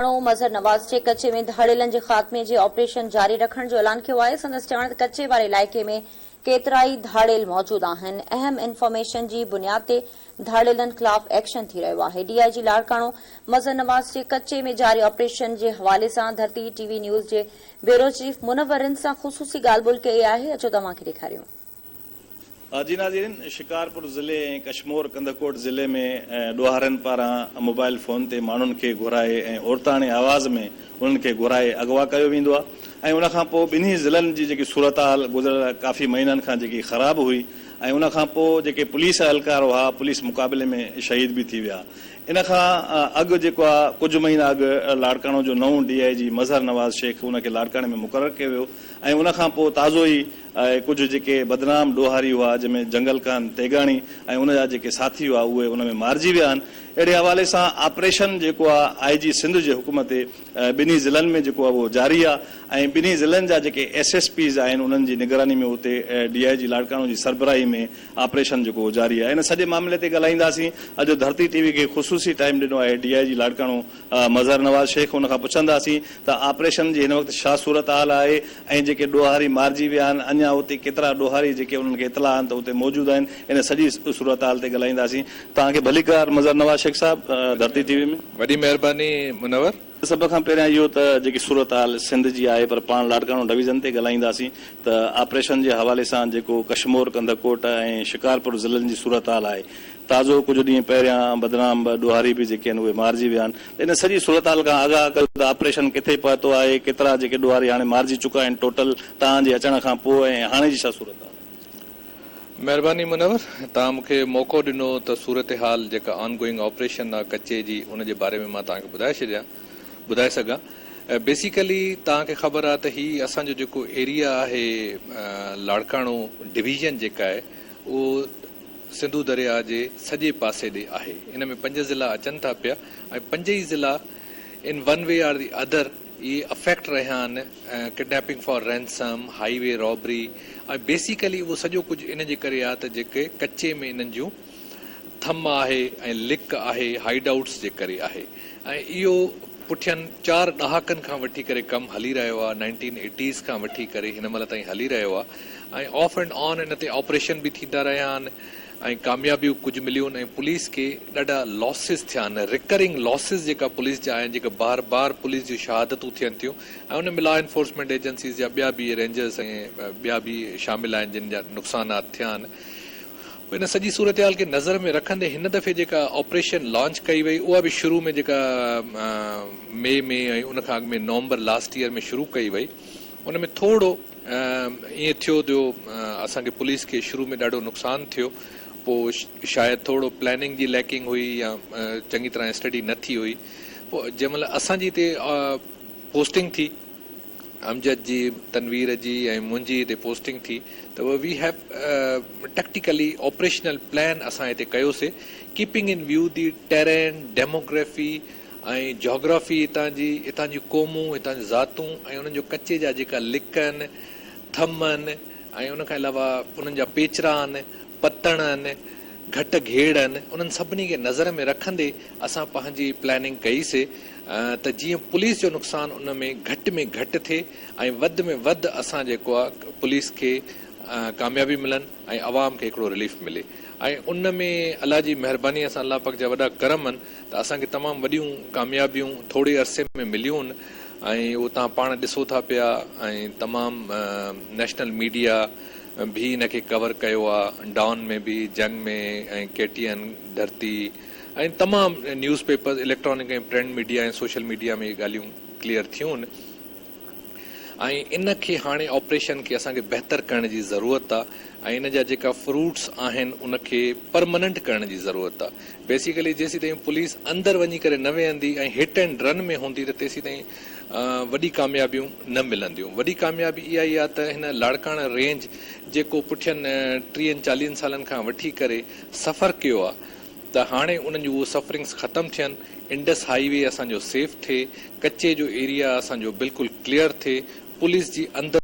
مظهر نواز جي ڪچي ۾ ڌاڙيلن جي خاتمي جي آپريشن جاري رکڻ جو اعلان ڪيو آهي. سندس چوڻ ته ڪچي واري علائقي ۾ ڪيترائي ڌاڙيل موجود آهن، اهم انفارميشن جي بنياد تي ڌاڙيلن خلاف ايڪشن ٿي رهيو آهي. ڊي I جي لاڙڪاڻو مظهر نواز جي ڪچي ۾ جاري آپريشن جي حوالي سان ڌرتي ٽي وي نيوز جي بيورو چيف منور رند سان خصوصي ڳالهه ٻولهه ڪئي آهي، اچو توهان کي ڏيکاريون. جي ناظرين شڪارپور ضلعي ۽ ڪشمور ڪنڌڪوٽ ضلعي ۾ ڏوهارين پاران موبائل فون تي ماڻهن کي گهرائي ۽ عورتاڻي آواز ۾ انهن کي گهرائي اغوا ڪيو ويندو آهي ۽ ان کان پوء ٻنهي ضلعن جي جيڪي صورتحال گذريل ڪافي مهينن کان جيڪي خراب هئي ۽ ان کان پوء جيڪي پوليس اهلڪار هئا پوليس مقابلي ۾ شهيد به ٿي ويا ان کان اڳ جيڪو آهي ڪجهه مهينا اڳ لاڙڪاڻو جو نئون ڊي I جي مظهر نواز شيخ ان کي لاڙڪاڻي ۾ مقرر ڪيو ويو ۽ ان کان پوء تازو ئي ۽ ڪجهه جيڪي بدنام ڏوهاري هئا جنهن ۾ جنگل خان تيغاڻي ۽ ان جا جيڪي ساٿي هئا اهي ان ۾ مارجي ويا آهن. اهڙي حوالي سان آپريشن جيڪو آهي آء جي سنڌ جي حڪم تي ٻنهي ضلعن ۾ جيڪو آهي اهو جاري آهي ۽ ٻنهي ضلعن جا جيڪي ايس ايس پيز آهن انهن جي نگراني ۾ اتي ڊي I جي لاڙڪاڻو جي سربراهي ۾ آپريشن جيڪو اهو جاري آهي. ان سڄي معاملي تي ڳالهائينداسين. اڄ ڌرتي ٽي وي کي خصوصي ٽائيم ڏنو آهي ڊي I جي لاڙڪاڻو مظهر نواز شيخ ان کان پڇنداسين ته آپريشن جي هن وقت ڇا صورتحال آهي ۽ جيڪي ڏوهاري مارجي ويا آهن اڃا اتي ڪيترا ڏوهاري جيڪي انهن کي اطلاع آهن ته اتي موجود آهن ان سڄي صورتحال تي ڳالهائينداسين توهان کي ڀليڪار مظهر نواز شيخ صاحب ڌرتي ٽي وي ۾. وڏي مهرباني منور. سڀ کان پهريان اهو ته جيڪي صورتحال سنڌ جي آهي پر پاڻ لاڙڪاڻو ڊويزن تي ڳالهائينداسين ته آپريشن جي حوالي سان جيڪو ڪشمور ڪنڌڪوٽ ۽ شڪارپور ضلعن جي صورتحال آهي تازو ڪجهه ڏينهن پهريان بدنام ٻه ڏوهاري به جيڪي آهن اهي مارجي ويا آهن ته ان سڄي صورتحال کان آگاهه ڪيو ته آپريشن ڪٿي پهتو آهي، ڪيترا جيڪي ڏوهاري هاڻي مارجي چڪا آهن ٽوٽل توهان جي اچڻ کان پوء ۽ هاڻي جي ڇا صورتحال آهي؟ مهرباني منور توهان مون کي موقعو ڏنو ته صورتحال جيڪا آن گوئنگ آپريشن آ ڪچي جي ان جي باري ۾ مان توهان کي ٻڌائي ڇڏيان ٻڌائي سگهان بيسيڪلي توهان کي خبر آ ته هي اسان جو جيڪو ايريا آهي لاڙڪاڻو ڊويزن جيڪا آهي اهو سنڌو درياء جي سڄي پاسي ڏي آهي. ان ۾ پنج ضلعا اچن ٿا پيا ۽ پنج ئي ضلعا in one way or the other اهي افيڪٽ رهيا آهن kidnapping for ransom, highway robbery ۽ basically اهو سڄو ڪجهه ان جي ڪري آهي ته جيڪي ڪچي ۾ انهن جون ٿم آهي ۽ لڪ آهي هائيڊ آئوٽس جي ڪري آهي ۽ اهو پٺين چار ڏهاڪن کان وٺي ڪري ڪم هلي رهيو آهي نائنٽين ايٽيز کان وٺي ڪري هن مهل تائين هلي رهيو آهي ۽ آف اينڊ آن ان تي آپريشن به ٿيندا رهيا آهن ۽ ڪاميابيون ڪجهه مليون ۽ پوليس کي ڏاڍا لاسز ٿيا آهن رڪرنگ لاسز جيڪا پوليس جا آهن جيڪا بار بار پوليس جون شهادتون ٿين ٿيون ۽ ان ۾ لا انفورسمينٽ ايجنسيز جا ٻيا به رينجرز ۽ ٻيا به شامل آهن جن جا نقصانات ٿيا آهن. ان سڄي صورتحال کي نظر ۾ رکندي هن دفعي جيڪا آپريشن لانچ ڪئي وئي اها به شروع ۾ جيڪا مئي ۾ ۽ ان کان اڳ ۾ نومبر لاسٽ ايئر ۾ شروع ڪئي وئي ان ۾ ٿورو ائين ٿيو جو اسان کي پوليس کي شروع ۾ ڏاڍو نقصان ٿيو پوء شايد ٿورو پلاننگ جي ليڪنگ هئي يا چڱي طرح اسٽڊي نه ٿي هئي پوء جنهن مهل اسان جي هتي پوسٽنگ ٿي امجد جي، تنوير جي ۽ منهنجي هتي پوسٽنگ ٿي ته we have tactically operational plan اسان هتي ڪيوسي keeping in view the terrain, demography ۽ geography هتان جي، هتان جون قومون، هتان جون ذاتون ۽ انهن جو ڪچي جا جيڪا لڪ آهن، ٿم آهن ۽ ان کان علاوه انهن جا پيچرا آهن، پتڻ آهن، گهٽ گهيڙ آهن، انهن سڀني کي نظر ۾ رکندي اسان پنهنجي پلاننگ ڪئي سي ته جيئن پوليس جو نقصان ان ۾ گهٽ ۾ گهٽ ٿئي ۽ وڌ ۾ وڌ اسان جيڪو آهي پوليس کي ڪاميابي ملن ۽ عوام کي هڪڙو رليف ملي ۽ ان ۾ الله جي مهرباني سان الله پاڪ جا وڏا ڪرم آهن ته اسان کي تمام وڏيون ڪاميابيون ٿوري عرصي ۾ مليون آهن ۽ اهو توهان پاڻ ڏسو ٿا پيا ۽ تمام نيشنل ميڊيا به ان کي ڪور ڪيو آ ڊان ۾ به جنگ ۾ ۽ ڪي ٽي اين ڌرتي ۽ تمام news papers electronic ۽ print media ۽ social media ۾ اهي ڳالهيون ڪليئر ٿيون ۽ ان کي هاڻي آپريشن کي اسان کي بهتر ڪرڻ جي ضرورت آ ۽ ان جا جيڪا فروٽس آهن ان کي پرمننٽ ڪرڻ جي ضرورت آ بيسيڪلي جيسيتائين پوليس اندر وڃي ڪري نه ويهندي ۽ هٽ اينڊ رن ۾ هوندي ته تيسيتائين وڏي ڪاميابيون نه ملنديون. وڏي ڪاميابي اها ئي آهي ته هن لاڙڪاڻه رينج جيڪو پٺين ٽيهن چاليهن سالن کان وٺي ڪري سفر ڪيو آهي ته هاڻي انهن جون اهو سفرنگس ختم ٿين، انڊس هائي وي اسان جو سيف ٿئي، ڪچي جو ايريا اسان جو بلڪل ڪليئر ٿئي، پوليس جي اندر.